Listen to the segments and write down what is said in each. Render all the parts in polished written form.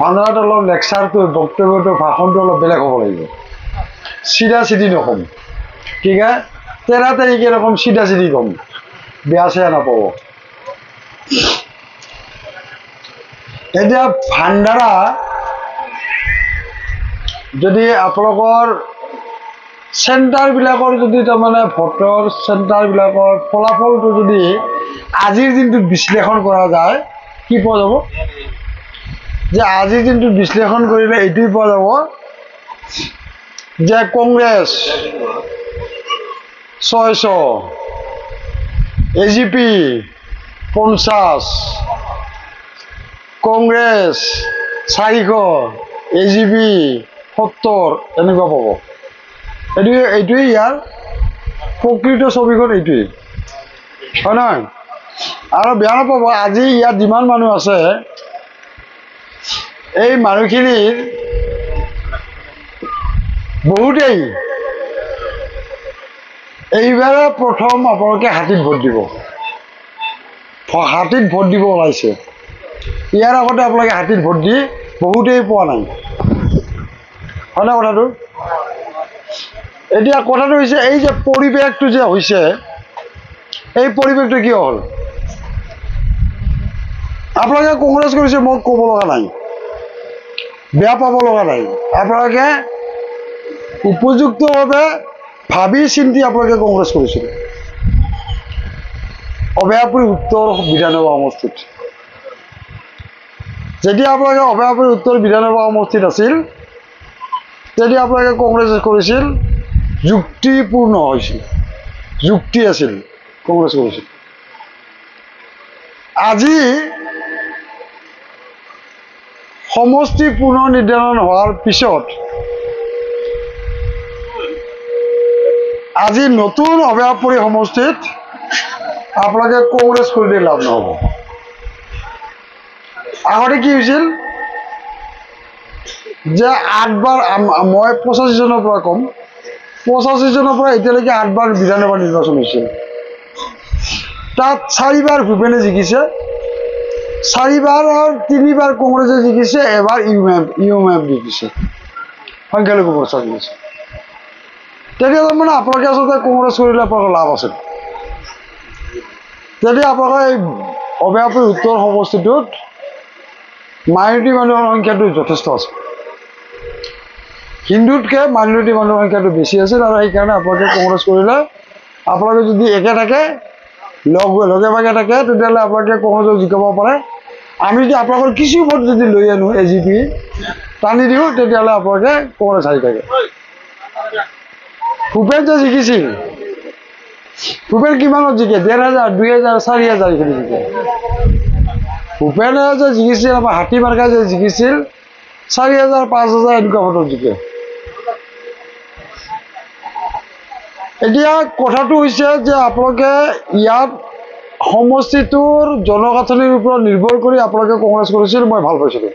ভাণ্ডাৰাত অলপ লেকচাৰটো, বক্তব্যটো, ভাষণটো অলপ বেলেগ হ'ব লাগিব। চিধা চিধি নকম, ঠিক আছে? তেৰা তেৰিকে ৰকম চিধা চিধি কম, বেয়া চেয়া নাপাব। এতিয়া ভাণ্ডাৰা যদি আপোনালোকৰ চেণ্টাৰবিলাকৰ যদি তাৰমানে ভোটৰ চেণ্টাৰবিলাকৰ ফলাফলটো যদি আজিৰ দিনটোত বিশ্লেষণ কৰা যায়, কি পোৱা যাব? যে আজিৰ দিনটোত বিশ্লেষণ কৰিলে এইটোৱেই পোৱা যাব যে কংগ্ৰেছ 600, AGP 50, Congress 400, AGP 70, এনেকুৱা পাব। এইটোৱেই ইয়াৰ প্ৰকৃত ছবিখন, এইটোৱেই হয় নহয়? আৰু বেয়া নাপাব, আজি ইয়াত যিমান মানুহ আছে এই মানুহখিনিৰ বহুতেই এইবাৰে প্ৰথম আপোনালোকে হাতীত ভোট দিব, হাতীত ভোট দিব ওলাইছে। ইয়াৰ আগতে আপোনালোকে হাতীত ভোট দি বহুতেই পোৱা নাই, হয়নে কথাটো? এতিয়া কথাটো হৈছে এই যে পৰিৱেশটো যে হৈছে, এই পৰিৱেশটো কিয় হ'ল? আপোনালোকে কংগ্ৰেছ কৰিছে, মোক ক'ব লগা নাই, বেয়া পাব লগা নাই। আপোনালোকে উপযুক্তভাৱে ভাবি চিন্তি আপোনালোকে কংগ্ৰেছ কৰিছিল অভয়াপুৰী উত্তৰ বিধানসভা সমষ্টিত। যেতিয়া আপোনালোকে অভয়াপুৰী উত্তৰ বিধানসভা সমষ্টিত আছিল, তেতিয়া আপোনালোকে কংগ্ৰেছ কৰিছিল, যুক্তিপূৰ্ণ হৈছিল, যুক্তি আছিল, কংগ্ৰেছ কৰিছিল। আজি সমষ্টি পুনৰ নিৰ্ধাৰণ হোৱাৰ পিছত আজি নতুন অভয়াপুৰী সমষ্টিত আপোনালোকে কংগ্ৰেছ কৰিলে লাভ নহ'ব। আগতে কি হৈছিল যে 8বাৰ, মই 85 চনৰ পৰা ক'ম, 85 চনৰ পৰা এতিয়ালৈকে 8বাৰ বিধানসভা নিৰ্বাচন হৈছিল। তাত 4বাৰ ভূপেনে জিকিছে, 4বাৰৰ 3বাৰ কংগ্ৰেছে জিকিছে, এবাৰ ইউ এম এফ জিকিছে, সংখ্যালঘু মৰ্চা জিকিছে। তেতিয়া তাৰমানে আপোনালোকে আচলতে কংগ্ৰেছ কৰিলে আপোনালোকৰ লাভ আছিল। তেতিয়া আপোনালোকৰ এই অভয়াপুৰী উত্তৰ সমষ্টিটোত মাইনৰিটি মানুহৰ সংখ্যাটো যথেষ্ট আছে, হিন্দুতকৈ মাইনৰিটি মানুহৰ সংখ্যাটো বেছি আছিল। আৰু সেইকাৰণে আপোনালোকে কংগ্ৰেছ কৰিলে, আপোনালোকে যদি একে থাকে, লগে ভাগে থাকে, তেতিয়াহ'লে আপোনালোকে কংগ্ৰেছক জিকাব পাৰে। আমি যদি আপোনালোকৰ কিছু ভোট যদি লৈ আনো, AGP টানি দিওঁ, তেতিয়াহ'লে আপোনালোকে কংগ্ৰেছ হাৰি থাকে। ভূপেন যে জিকিছিল, ভূপেন কিমানত জিকে? 1500, 2000, 4000 এইখিনি জিকে। ভূপেনে যে জিকিছিল, আমাৰ হাতী মাৰ্কা যে জিকিছিল, 4000, 5000 এনেকুৱা ভোটত জিকে। এতিয়া কথাটো হৈছে যে আপোনালোকে ইয়াত সমষ্টিটোৰ জনগাঁথনিৰ ওপৰত নিৰ্ভৰ কৰি আপোনালোকে কংগ্ৰেছ কৰিছিল, মই ভাল পাইছিলোঁ।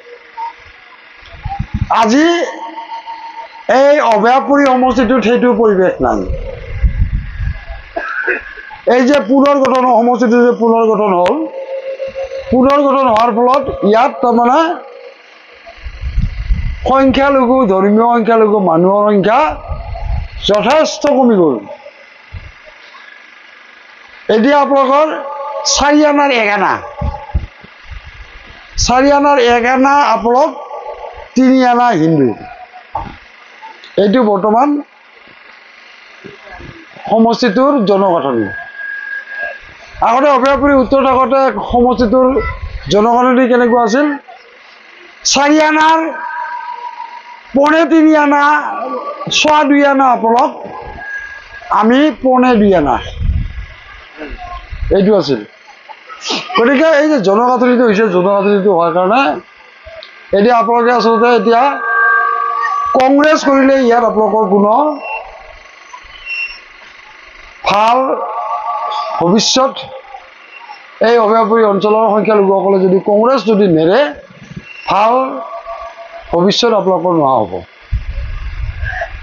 আজি এই অভয়াপুৰী সমষ্টিটোত সেইটো পৰিৱেশ নাই। এই যে পুনৰ গঠন, সমষ্টিটো যে পুনৰ গঠন হ'ল, পুনৰ গঠন হোৱাৰ ফলত ইয়াত তাৰমানে সংখ্যালঘু, ধৰ্মীয় সংখ্যালঘু মানুহৰ সংখ্যা যথেষ্ট কমি গ'ল। এতিয়া আপোনালোকৰ 4 আনাৰ 1 আনা, 4 আনাৰ 1 আনা আপোনালোক 3 আনা হিন্দু। এইটো বৰ্তমান সমষ্টিটোৰ জনগাঁথনি। আগতে অভয়াপুৰী উত্তৰ থাকোঁতে সমষ্টিটোৰ জনগাঁথনি কেনেকুৱা আছিল? 4 আনাৰ 2.75 আনা, 2.25 আনা আপোনালোক, আমি 1.75 আনা, এইটো আছিল। গতিকে এই যে জনগাঁথনিটো হৈছে, জনগাঁথনিটো হোৱাৰ কাৰণে এতিয়া আপোনালোকে আচলতে এতিয়া কংগ্ৰেছ কৰিলে ইয়াত আপোনালোকৰ কোনো ভাল ভৱিষ্যত এই অভয়াপুৰী অঞ্চলৰ সংখ্যালঘুসকলে যদি কংগ্ৰেছ যদি নেৰে, ভাল ভৱিষ্যত আপোনালোকৰ নোহোৱা হ'ব।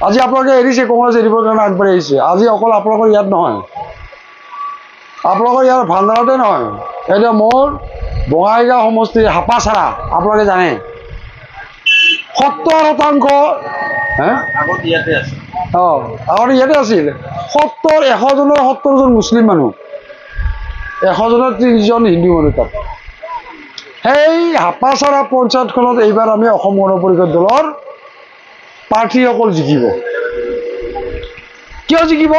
আজি আপোনালোকে এৰিছে, কংগ্ৰেছ এৰিবৰ কাৰণে আগবাঢ়ি আহিছে। আজি অকল আপোনালোকৰ ইয়াত নহয়, আপোনালোকৰ ইয়াৰ ভাণ্ডাৰতে নহয়, এতিয়া মোৰ বঙাইগাঁও সমষ্টিৰ হাপাচাৰা আপোনালোকে জানে, 70% আগতে ইয়াতে আছিল। 100জনৰ 70জন মুছলিম মানুহ, 100জনৰ 30জন হিন্দু মানুহ তাত। সেই হাপাচাৰা পঞ্চায়তখনত এইবাৰ আমি অসম গণ পৰিষদ দলৰ প্ৰাৰ্থীসকল জিকিব। কিয় জিকিব?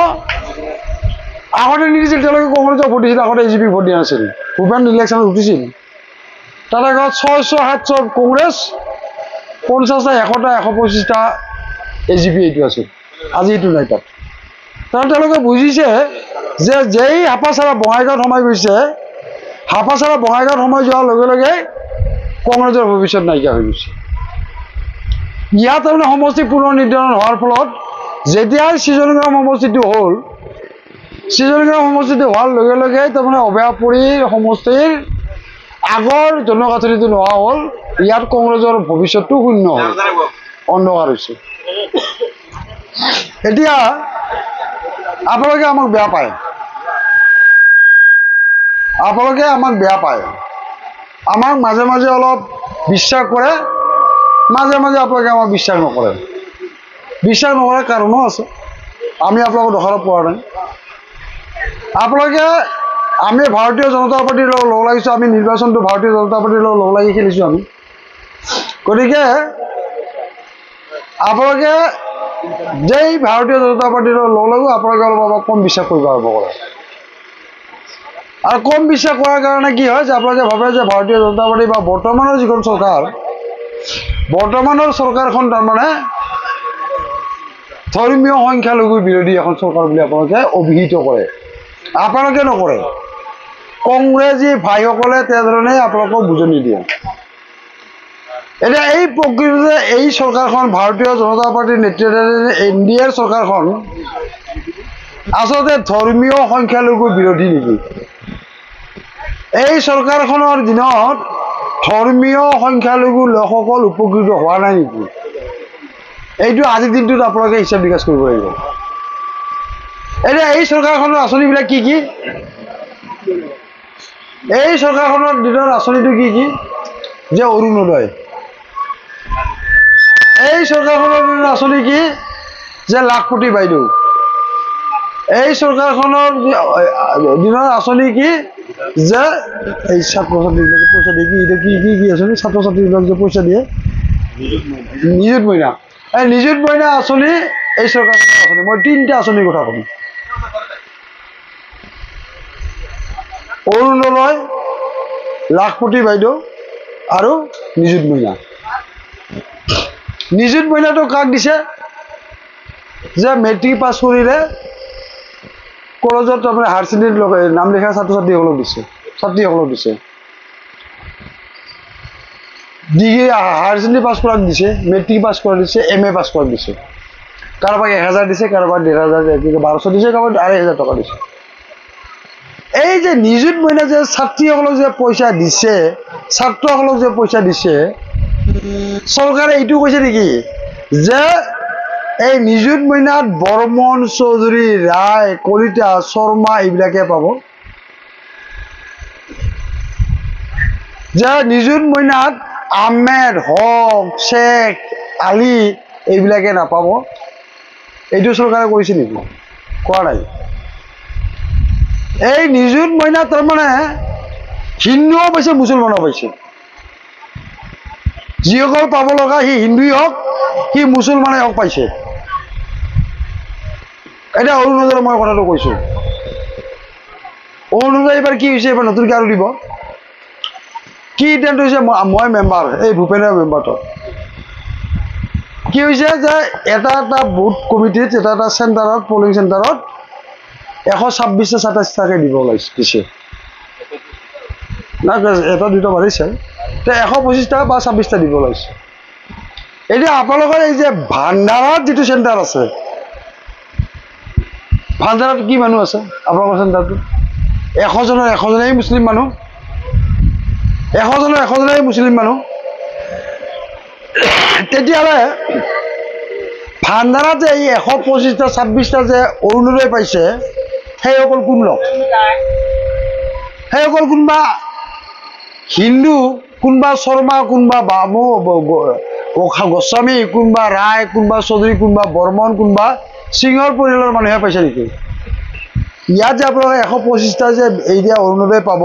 আগতে নিদিছিল, তেওঁলোকে কংগ্ৰেছক ভোট দিছিল, আগতে এ জি পি ভোট দিয়া নাছিল। ভূপেন ইলেকশ্যনত উঠিছিল, তাৰ আগত 600-700 কংগ্ৰেছ, 50টা 100টা 125টা এ জি পি এইটো আছিল। আজি এইটো নাই তাত। কাৰণ তেওঁলোকে বুজিছে যে যেই হাপাচাৰা বঙাইগাঁৱত সোমাই গৈছে, হাপাচাৰা বঙাইগাঁৱত সোমাই যোৱাৰ লগে লগে কংগ্ৰেছৰ ভৱিষ্যত নাইকিয়া হৈ গৈছে। ইয়াত তাৰমানে সমষ্টি পুনৰ নিৰ্ধাৰণ হোৱাৰ ফলত যেতিয়াই সৃজনগ্ৰাম সমষ্টিটো হ'ল, সৃজনগ্ৰাম সমষ্টিটো হোৱাৰ লগে লগে তাৰমানে অভয়াপুৰী সমষ্টিৰ আগৰ জনগাঁথনিটো নোহোৱা হ'ল। ইয়াত কংগ্ৰেছৰ ভৱিষ্যতটো শূন্য হ'ল, অন্ধকাৰ হৈছে। এতিয়া আপোনালোকে আমাক বেয়া পায়, আপোনালোকে আমাক বেয়া পায়, আমাক মাজে মাজে অলপ বিশ্বাস কৰে, মাজে মাজে আপোনালোকে আমাক বিশ্বাস নকৰে। বিশ্বাস নকৰাৰ কাৰণো আছে, আমি আপোনালোকক দোষাৰোপ কৰা নাই। আপোনালোকে আমি ভাৰতীয় জনতা পাৰ্টীৰ লগত লগ লাগিছোঁ, আমি নিৰ্বাচনটো ভাৰতীয় জনতা পাৰ্টীৰ লগত লগ লাগি খেলিছোঁ আমি। গতিকে আপোনালোকে যেই ভাৰতীয় জনতা পাৰ্টীৰ লগত লগ লাগো, আপোনালোকে অলপ আমাক কম বিশ্বাস কৰিব আৰম্ভ কৰে। আৰু কম বিশ্বাস কৰাৰ কাৰণে কি হয় যে আপোনালোকে ভাবে যে ভাৰতীয় জনতা পাৰ্টী বা বৰ্তমানৰ যিখন চৰকাৰ, বৰ্তমানৰ চৰকাৰখন তাৰমানে ধৰ্মীয় সংখ্যালঘু বিৰোধী এখন চৰকাৰ বুলি আপোনালোকে অভিহিত কৰে। আপোনালোকে নকৰে, কংগ্ৰেছী ভাইসকলে তেনেধৰণে আপোনালোকক বুজনি দিয়ে। এতিয়া এই প্ৰকৃততে এই চৰকাৰখন ভাৰতীয় জনতা পাৰ্টীৰ নেতৃত্বাধীন এন ডি এৰ চৰকাৰখন আচলতে ধৰ্মীয় সংখ্যালঘু বিৰোধী নেকি? এই চৰকাৰখনৰ দিনত ধৰ্মীয় সংখ্যালঘু লোকসকল উপকৃত হোৱা নাই নেকি? এইটো আজিৰ দিনটোত আপোনালোকে হিচাপ নিকাচ কৰিব লাগিব। এতিয়া এই চৰকাৰখনৰ আঁচনিবিলাক কি কি? এই চৰকাৰখনৰ দিনৰ আঁচনিটো কি কি? যে অৰুণোদয়। এই চৰকাৰখনৰ দিনৰ আঁচনি কি? যে লাখপতি বাইদেউ। এই চৰকাৰখনৰ দিনৰ আঁচনি কি? যে এই ছাত্ৰ ছাত্ৰীবিলাকে পইচা দিয়ে, কি কি কি কি আঁচনি? ছাত্ৰ ছাত্ৰীবিলাক যে পইচা দিয়ে, নিযুত মইনা। এই নিযুত মইনা আঁচনি এই চৰকাৰখনৰ আঁচনি। মই তিনিটা আঁচনিৰ কথা ক'ম, অৰুণোদয়, লাখপতি বাইদেউ আৰু নিযুত মইনা। নিযুত মইনাটো কাক দিছে? যে মেট্ৰিক পাছ কৰিলে কলেজত তাৰমানে হায়াৰ ছেকেণ্ডেৰী নাম লিখা ছাত্ৰ ছাত্ৰীসকলক দিছে, ছাত্ৰীসকলক দিছে। ডিগ্ৰী হায়াৰ ছেকেণ্ডেৰী পাছ কৰাক দিছে, মেট্ৰিক পাছ কৰা দিছে, এম এ পাছ কৰাক দিছে। কাৰোবাক 1000 দিছে, কাৰোবাক 1500, 1200 দিছে, কাৰোবাক 2500 টকা দিছে। এই যে নিযুত মইনা যে ছাত্ৰীসকলক যে পইচা দিছে, ছাত্ৰসকলক যে পইচা দিছে, চৰকাৰে এইটো কৈছে নেকি যে এই নিযুত মইনাত বৰ্মন, চৌধুৰী, ৰায়, কলিতা, শৰ্মা এইবিলাকে পাব? যে নিযুত মইনাত আহমেদ, হক, শ্বেখ, আলী এইবিলাকে নাপাব, এইটো চৰকাৰে কৰিছে নেকি? কোৱা নাই। এই নিযুত মইনা তাৰমানে হিন্দুও পাইছে, মুছলমানো পাইছে। যিসকল পাব লগা সি হিন্দুৱেই হওক সি মুছলমানেই হওক পাইছে। এতিয়া অৰুণোদয়ৰ মই কথাটো কৈছোঁ, অৰুণোদয় এইবাৰ কি হৈছে, এইবাৰ নতুনকৈ আৰু দিব কি সিদ্ধান্ত হৈছে? মই মেম্বাৰ, এই ভূপেনৰ মেম্বাৰটো কি হৈছে যে এটা এটা বুথ কমিটিত, এটা এটা চেণ্টাৰত, পলিং চেণ্টাৰত 126টা 27টাকে দিব ওলাইছে, দিছে না, এটা দুটা বাঢ়িছে, 125টা বা 26টা দিব ওলাইছে। এতিয়া আপোনালোকৰ এই যে ভাণ্ডাৰত যিটো চেণ্টাৰ আছে, ভাণ্ডাৰত কি মানুহ আছে আপোনালোকৰ চেণ্টাৰটোত? 100জনৰ 100জনেই মুছলিম মানুহ, 100জনৰ 100জনেই মুছলিম মানুহ। তেতিয়াহ'লে ভাণ্ডাৰত যে এই 125টা 26টা যে অৰুণোদয় পাইছে, সেইসকল কোন লোক? সেইসকল কোনোবা হিন্দু, কোনোবা শৰ্মা, কোনোবা বামু, গোস্বামী, কোনোবা ৰায়, কোনোবা চৌধুৰী, কোনোবা বৰ্মন, কোনোবা সিঙৰ পৰিয়ালৰ মানুহে পাইছে নেকি? ইয়াত যে আপোনালোকে 125টা যে এতিয়া অৰুণোদয় পাব,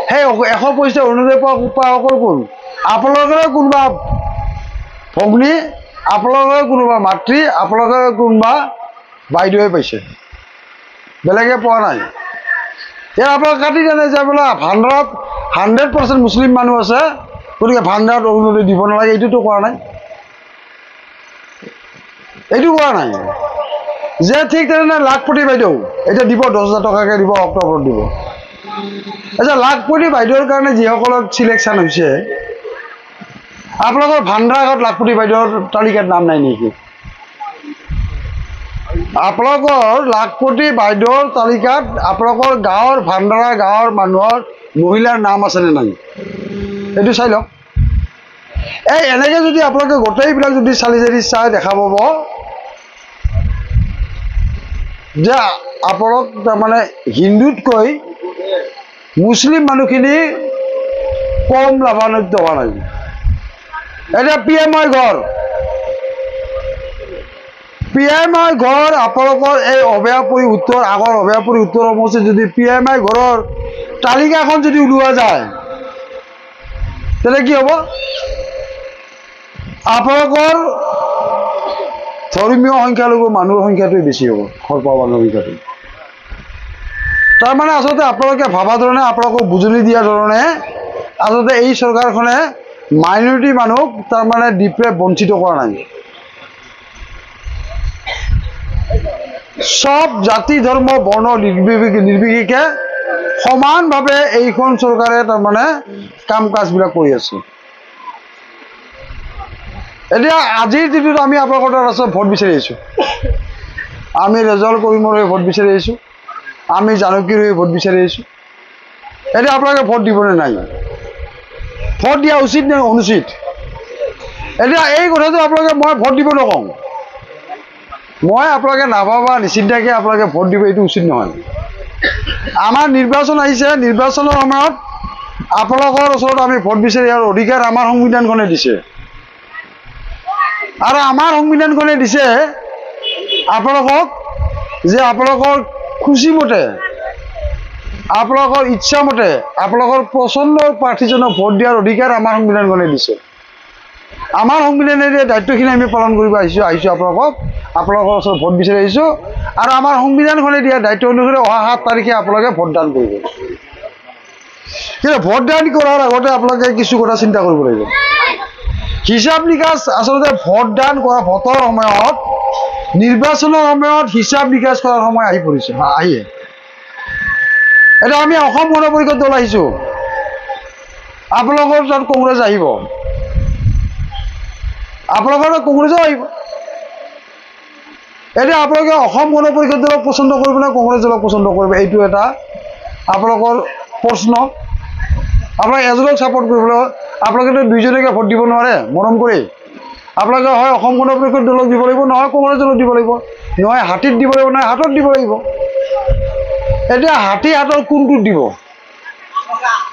সেই 125টা অৰুণোদয় পোৱাসকল কোন? আপোনালোকৰে কোনোবা ভগ্নী, আপোনালোকৰে কোনোবা মাতৃ, আপোনালোকৰে কোনোবা বাইদেৱে পাইছে, বেলেগে পোৱা নাই। ইয়াত আপোনালোকে কাটি দিয়া নাই যে বোলে ভাণ্ডাৰত 100% মুছলিম মানুহ আছে, গতিকে ভাণ্ডাৰত অৰুণোদয় দিব নালাগে, এইটোতো কোৱা নাই, এইটো কোৱা নাই যে। ঠিক তেনেদৰে লাখপতি বাইদেউ এতিয়া দিব 10,000 টকাকৈ দিব, অক্টোবৰত দিব। আচ্ছা, লাখপতি বাইদেউৰ কাৰণে যিসকলক চিলেকশ্যন হৈছে, আপোনালোকৰ ভাণ্ডাৰ আগত লাখপতি বাইদেউৰ তালিকাত নাম নাই নেকি? আপোনালোকৰ লাখপতি বাইদেউৰ তালিকাত আপোনালোকৰ গাঁৱৰ ভাণ্ডাৰা গাঁৱৰ মানুহৰ মহিলাৰ নাম আছেনে নাই, এইটো চাই লওক। এই এনেকৈ যদি আপোনালোকে গোটেইবিলাক যদি চালি জাৰি চাই দেখা পাব যে আপোনালোক তাৰমানে হিন্দুতকৈ মুছলিম মানুহখিনি কম লাভান্বিত হোৱা নাই। এতিয়া পি এম আই ঘৰ, পি এম আই ঘৰ আপোনালোকৰ এই অভয়াপুৰী উত্তৰ, আগৰ অভয়াপুৰী উত্তৰ সমষ্টিত যদি পি এম আই ঘৰৰ তালিকাখন যদি ওলোৱা যায়, তেতিয়া কি হ'ব? আপোনালোকৰ ধৰ্মীয় সংখ্যালঘু মানুহৰ সংখ্যাটোৱে বেছি হ'ব, ঘৰ পোৱা মানুহৰ সংখ্যাটো। তাৰমানে আচলতে আপোনালোকে ভবা ধৰণে, আপোনালোকক বুজনি দিয়া ধৰণে আচলতে এই চৰকাৰখনে মাইনৰিটি মানুহক তাৰমানে ডিপ্ৰে বঞ্চিত কৰা নাই। চব জাতি ধৰ্ম বৰ্ণ নিৰ্বিশেষে সমানভাৱে এইখন চৰকাৰে তাৰমানে কাম কাজবিলাক কৰি আছে। এতিয়া আজিৰ দিনটোত আমি আপোনালোকৰ তাত আছোঁ, ভোট বিচাৰি আহিছোঁ। আমি ৰেজল কৰিমৰ হৈ ভোট বিচাৰি আহিছোঁ, আমি জানকীৰ হৈ ভোট বিচাৰি আহিছোঁ। এতিয়া আপোনালোকে ভোট দিবনে নাই? ভোট দিয়া উচিত নে অনুচিত? এতিয়া এই কথাটো আপোনালোকে, মই ভোট দিব নকওঁ, মই আপোনালোকে নাভাবা নিচিন্তাকৈ আপোনালোকে ভোট দিব, এইটো উচিত নহয়। আমাৰ নিৰ্বাচন আহিছে, নিৰ্বাচনৰ সময়ত আপোনালোকৰ ওচৰত আমি ভোট বিচাৰি অহাৰ অধিকাৰ আমাৰ সংবিধানখনে দিছে। আৰু আমাৰ সংবিধানখনে দিছে আপোনালোকক যে আপোনালোকৰ খুচি মতে, আপোনালোকৰ ইচ্ছা মতে, আপোনালোকৰ পচন্দৰ প্ৰাৰ্থীজনক ভোট দিয়াৰ অধিকাৰ আমাৰ সংবিধানখনে দিছে। আমাৰ সংবিধানে দিয়া দায়িত্বখিনি আমি পালন কৰিব আহিছোঁ, আপোনালোকৰ ওচৰত ভোট বিচাৰি আহিছোঁ। আৰু আমাৰ সংবিধানখনে দিয়া দায়িত্ব অনুসৰি অহা 7 তাৰিখে আপোনালোকে ভোটদান কৰিব। কিন্তু ভোটদান কৰাৰ আগতে আপোনালোকে কিছু কথা চিন্তা কৰিব লাগিব। হিচাপ নিকাচ আচলতে ভোটদান কৰা ভোটৰ সময়ত, নিৰ্বাচনৰ সময়ত হিচাপ নিকাচ কৰাৰ সময় আহি পৰিছে, আহিয়ে। এতিয়া আমি অসম গণ পৰিষদ দল আহিছোঁ, আপোনালোকৰ তাত কংগ্ৰেছ আহিব, আপোনালোকৰ তাত কংগ্ৰেছো আহিব। এতিয়া আপোনালোকে অসম গণ পৰিষদ দলক পচন্দ কৰিব নে কংগ্ৰেছ দলক পচন্দ কৰিব, এইটো এটা আপোনালোকৰ প্ৰশ্ন। আপোনালোকে এজনক ছাপোৰ্ট কৰিবলৈ আপোনালোকেতো দুইজনকে ভোট দিব নোৱাৰে মৰম কৰি। আপোনালোকে হয় অসম গণ পৰিষদ দলক দিব লাগিব, নহয় কংগ্ৰেছ দলক দিব লাগিব, নহয় হাতীত দিব লাগিব, নহয় হাতত দিব লাগিব। এতিয়া হাতী হাতত কোনটোত দিব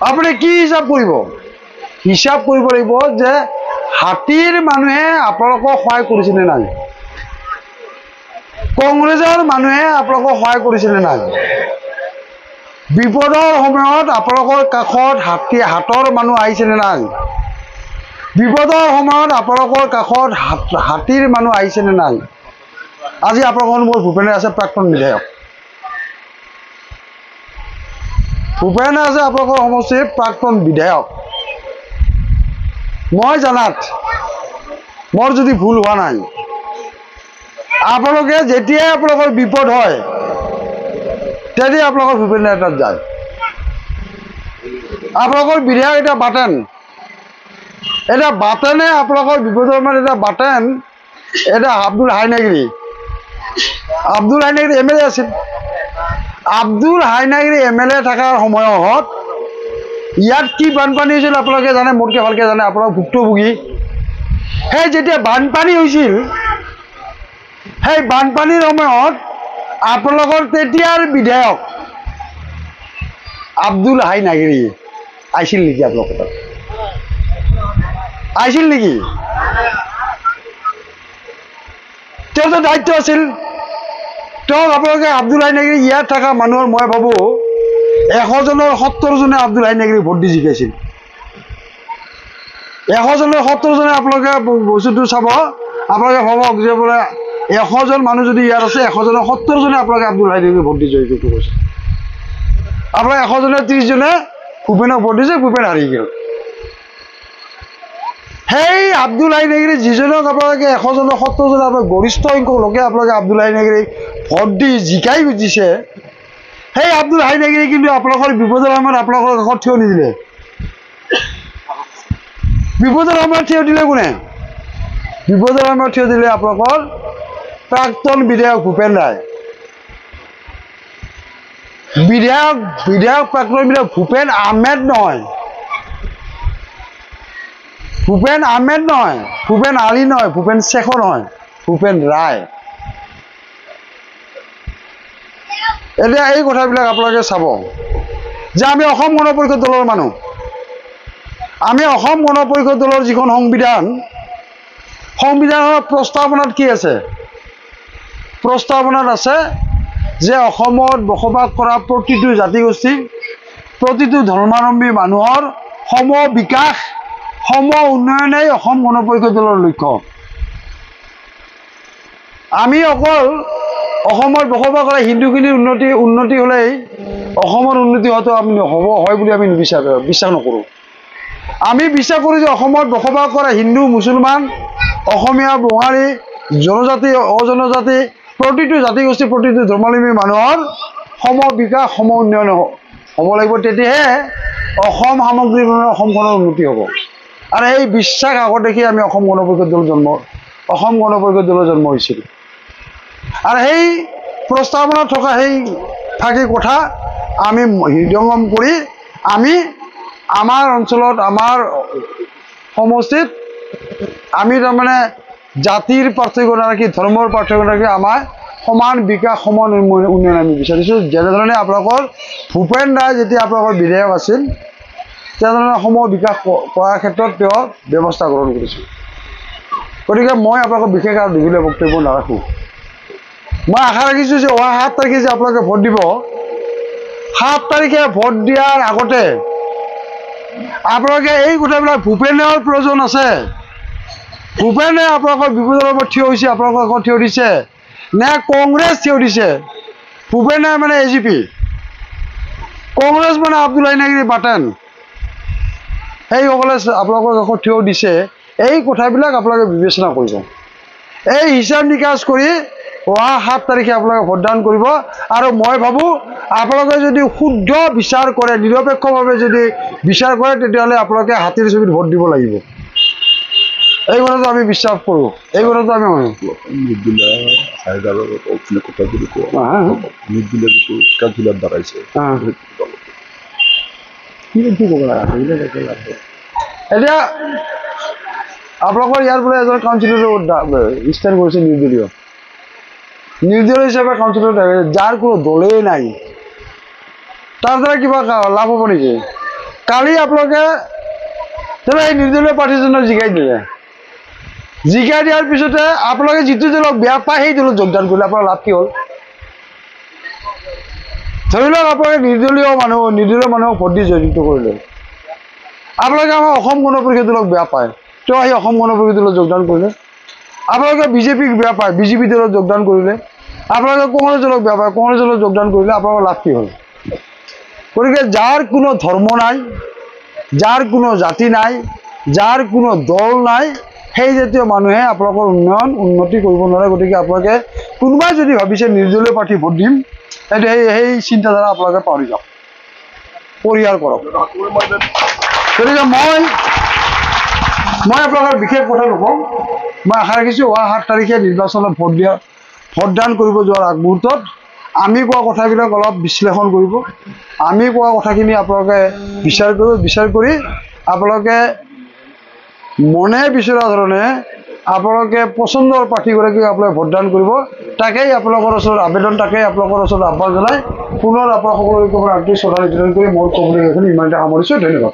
আপুনি কি হিচাপ কৰিব? হিচাপ কৰিব লাগিব যে হাতীৰ মানুহে আপোনালোকক সহায় কৰিছেনে নাই, কংগ্ৰেছৰ মানুহে আপোনালোকক সহায় কৰিছেনে নাই। বিপদৰ সময়ত আপোনালোকৰ কাষত হাতৰ মানুহ আহিছেনে নাই, বিপদৰ সময়ত আপোনালোকৰ কাষত হাতীৰ মানুহ আহিছেনে নাই। আজি আপোনালোকৰ মোৰ ভূপেনে আছে, প্ৰাক্তন বিধায়ক ভূপেন আছে আপোনালোকৰ সমষ্টিৰ প্ৰাক্তন বিধায়ক। মই জনাত, মোৰ যদি ভুল হোৱা নাই, আপোনালোকে যেতিয়াই আপোনালোকৰ বিপদ হয় তেতিয়া আপোনালোকৰ ভূপেন তাত যায়। আপোনালোকৰ বিধায়ক এতিয়া বাটেন, এতিয়া বাটেনে আপোনালোকৰ বিপদৰ সময়ত এতিয়া বাটেন, এতিয়া Abdul Hainagiri, Abdul Hainagiri M L A আছিল। আব্দুল হাইনাগিৰি এম এল এ থকাৰ সময়ত ইয়াত কি বানপানী হৈছিল আপোনালোকে জানে, মোতকৈ ভালকৈ জানে, আপোনালোক ভুক্তভোগী। সেই যেতিয়া বানপানী হৈছিল, সেই বানপানীৰ সময়ত আপোনালোকৰ তেতিয়াৰ বিধায়ক আব্দুল হাই নাগিৰি আহিছিল নেকি আপোনালোকৰ তাত? আহিছিল নেকি? তেওঁতো দায়িত্ব আছিল। তেওঁক আপোনালোকে আব্দুল হাই নেগিৰি ইয়াত থকা মানুহৰ মই ভাবোঁ 100জনৰ 70জনে আব্দুল হাই নেগিৰি ভোট দি জিকাইছিল। 100জনৰ 70জনে আপোনালোকে বস্তুটো চাব, আপোনালোকে ভাবক যে বোলে 100জন মানুহ যদি ইয়াত আছে, 100জনৰ 70জনে আপোনালোকে আব্দুল হাই নেগিৰি ভোট দি জয়যুক্ত কৰিছে। আপোনালোকে 100জনে 30জনে ভূপেনক ভোট দিছে, ভূপেন হাৰি গ'ল। সেই আব্দুল হাই নেগিৰি যিজনক আপোনালোকে 100জনৰ 70জনে আপোনালোকে গৰিষ্ঠ সংখ্যক লোকে আপোনালোকে আব্দুল হাই নেগিৰিক ভোট দি জিকাই দিছে, সেই আব্দুল হাই নেগিৰি কিন্তু আপোনালোকৰ বিপদৰ সময়ত আপোনালোকৰ কাষত থিয় নিদিলে। বিপদৰ সময়ত থিয় দিলে কোনে? বিপদৰ সময়ত থিয় দিলে আপোনালোকৰ প্ৰাক্তন বিধায়ক ভূপেন ৰায়। বিধায়ক প্ৰাক্তন বিধায়ক ভূপেন আহমেদ নহয়, ভূপেন আহমেদ নহয়, ভূপেন আলী নহয়, ভূপেন শেখৰ নহয়, ভূপেন ৰায়। এতিয়া এই কথাবিলাক আপোনালোকে চাব যে আমি অসম গণ পৰিষদ দলৰ মানুহ, আমি অসম গণ পৰিষদ দলৰ যিখন সংবিধান, সংবিধানৰ প্ৰস্তাৱনাত কি আছে? প্ৰস্তাৱনাত আছে যে অসমত বসবাস কৰা প্ৰতিটো জাতিগোষ্ঠী, প্ৰতিটো ধৰ্মাৱলম্বী মানুহৰ সম বিকাশ, সম উন্নয়নেই অসম গণ পৰিষদ দলৰ লক্ষ্য। আমি অকল অসমত বসবাস কৰা হিন্দুখিনিৰ উন্নতি হ'লেই অসমৰ উন্নতি হোৱাটো আমি হ'ব হয় বুলি আমি বিশ্বাস নকৰোঁ। আমি বিশ্বাস কৰোঁ যে অসমত বসবাস কৰা হিন্দু, মুছলমান, অসমীয়া, বঙালী, জনজাতি, অজনজাতি, প্ৰতিটো জাতিগোষ্ঠী, প্ৰতিটো ধৰ্মাৱলম্বী মানুহৰ সম বিকাশ, সম উন্নয়ন হ'ব লাগিব, তেতিয়াহে অসম সামগ্ৰিকভাৱে অসমখনৰ উন্নতি হ'ব। আৰু এই বিশ্বাস আগত দেখি আমি অসম গণ পৰিষদ দল জন্ম, অসম গণ পৰিষদ দলৰ জন্ম হৈছিল। আৰু সেই প্ৰস্তাৱনাত থকা সেই ফাঁকি কথা আমি হৃদয়ংগম কৰি আমি আমাৰ অঞ্চলত, আমাৰ সমষ্টিত আমি তাৰমানে জাতিৰ পাৰ্থক্য নাৰাখি, ধৰ্মৰ পাৰ্থক্য নাৰাখি আমাৰ সমান বিকাশ, সমান উন্নয়ন আমি বিচাৰিছোঁ। যেনেধৰণে আপোনালোকৰ ভূপেন ৰায় যেতিয়া আপোনালোকৰ বিধায়ক আছিল, তেনেধৰণে সম বিকাশ কৰাৰ ক্ষেত্ৰত তেওঁ ব্যৱস্থা গ্ৰহণ কৰিছিল। গতিকে মই আপোনালোকক বিশেষ আৰু দীঘলীয়া বক্তব্য নাৰাখোঁ। মই আশা ৰাখিছোঁ যে অহা 7 তাৰিখে যে আপোনালোকে ভোট দিব, 7 তাৰিখে ভোট দিয়াৰ আগতে আপোনালোকে এই কথাবিলাক, ভূপেনৰ প্ৰয়োজন আছে, ভূপেনে আপোনালোকৰ বিপদৰ ওপৰত থিয় হৈছে, আপোনালোকৰ আগত থিয় দিছে নে কংগ্ৰেছ থিয় দিছে? ভূপেনে মানে AGP, Congress মানে আব্দুল হাই নেগিৰি বাটেন, সেইসকলে আপোনালোকৰ কাষত থিয় দিছে। এই কথাবিলাক আপোনালোকে বিবেচনা কৰিব, এই হিচাপ নিকাচ কৰি অহা 7 তাৰিখে আপোনালোকে ভোটদান কৰিব। আৰু মই ভাবোঁ আপোনালোকে যদি শুদ্ধ বিচাৰ কৰে, নিৰপেক্ষভাৱে যদি বিচাৰ কৰে, তেতিয়াহ'লে আপোনালোকে হাতীৰ ছবিত ভোট দিব লাগিব। এই কথাটো আমি বিশ্বাস কৰোঁ, এই কথাটো আমি মানো। এতিয়া আপোনালোকৰ ইয়াৰ পৰা এজন কাউন্সিলৰে ষ্টেণ্ড কৰিছে নিৰ্দলীয়, নিৰ্দলীয় হিচাপে কাউন্সিলৰ, যাৰ কোনো দলেই নাই, তাৰ দ্বাৰা কিবা লাভ হ'ব নেকি? কালি আপোনালোকে এই নিৰ্দলীয় প্ৰাৰ্থীজনক জিকাই দিলে, জিকাই দিয়াৰ পিছতে আপোনালোকে যিটো দলক বেয়া পায় সেই দলত যোগদান কৰিলে আপোনাৰ লাভ কি হ'ল? ধৰি লওক আপোনালোকে নিৰ্দলীয় মানুহক ভোট দি জয়যুক্ত কৰিলে, আপোনালোকে আমাৰ অসম গণ পৰিষদ দলক বেয়া পায়, তেওঁ আহি অসম গণ পৰিষদ দলত যোগদান কৰিলে। আপোনালোকে বিজেপিক বেয়া পায়, বিজেপি দলত যোগদান কৰিলে। আপোনালোকে কংগ্ৰেছ দলক বেয়া পায়, কংগ্ৰেছ দলত যোগদান কৰিলে, আপোনালোকৰ লাভ কি হ'ল? গতিকে যাৰ কোনো ধৰ্ম নাই, যাৰ কোনো জাতি নাই, যাৰ কোনো দল নাই, সেই জাতীয় মানুহে আপোনালোকৰ উন্নয়ন উন্নতি কৰিব নোৱাৰে। গতিকে আপোনালোকে কোনোবাই যদি ভাবিছে নিৰ্দলীয় প্ৰাৰ্থী ভোট দিম, সেইটো সেই চিন্তাধাৰা আপোনালোকে পাহৰি যাওক, পৰিহাৰ কৰক। গতিকে মই আপোনালোকৰ বিশেষ কথা নকওঁ। মই আশা ৰাখিছোঁ অহা 7 তাৰিখে নিৰ্বাচনত ভোটদান কৰিব যোৱাৰ আগমুহূৰ্তত আমি কোৱা কথাবিলাক অলপ বিশ্লেষণ কৰিব, আমি কোৱা কথাখিনি আপোনালোকে বিচাৰ কৰিব, বিচাৰ কৰি আপোনালোকে মনে বিচৰা ধৰণে আপোনালোকে পচন্দৰ প্ৰাৰ্থীগৰাকীক আপোনালোকে ভোটদান কৰিব। তাকেই আপোনালোকৰ ওচৰত আবেদন, তাকেই আপোনালোকৰ ওচৰত আহ্বান জনাই পুনৰ আপোনালোক সকলোকে আন্তৰিক শ্ৰদ্ধা নিবেদন কৰি মোৰ ক'বলগীয়াখিনি ইমানতে সামৰিছোঁ। ধন্যবাদ।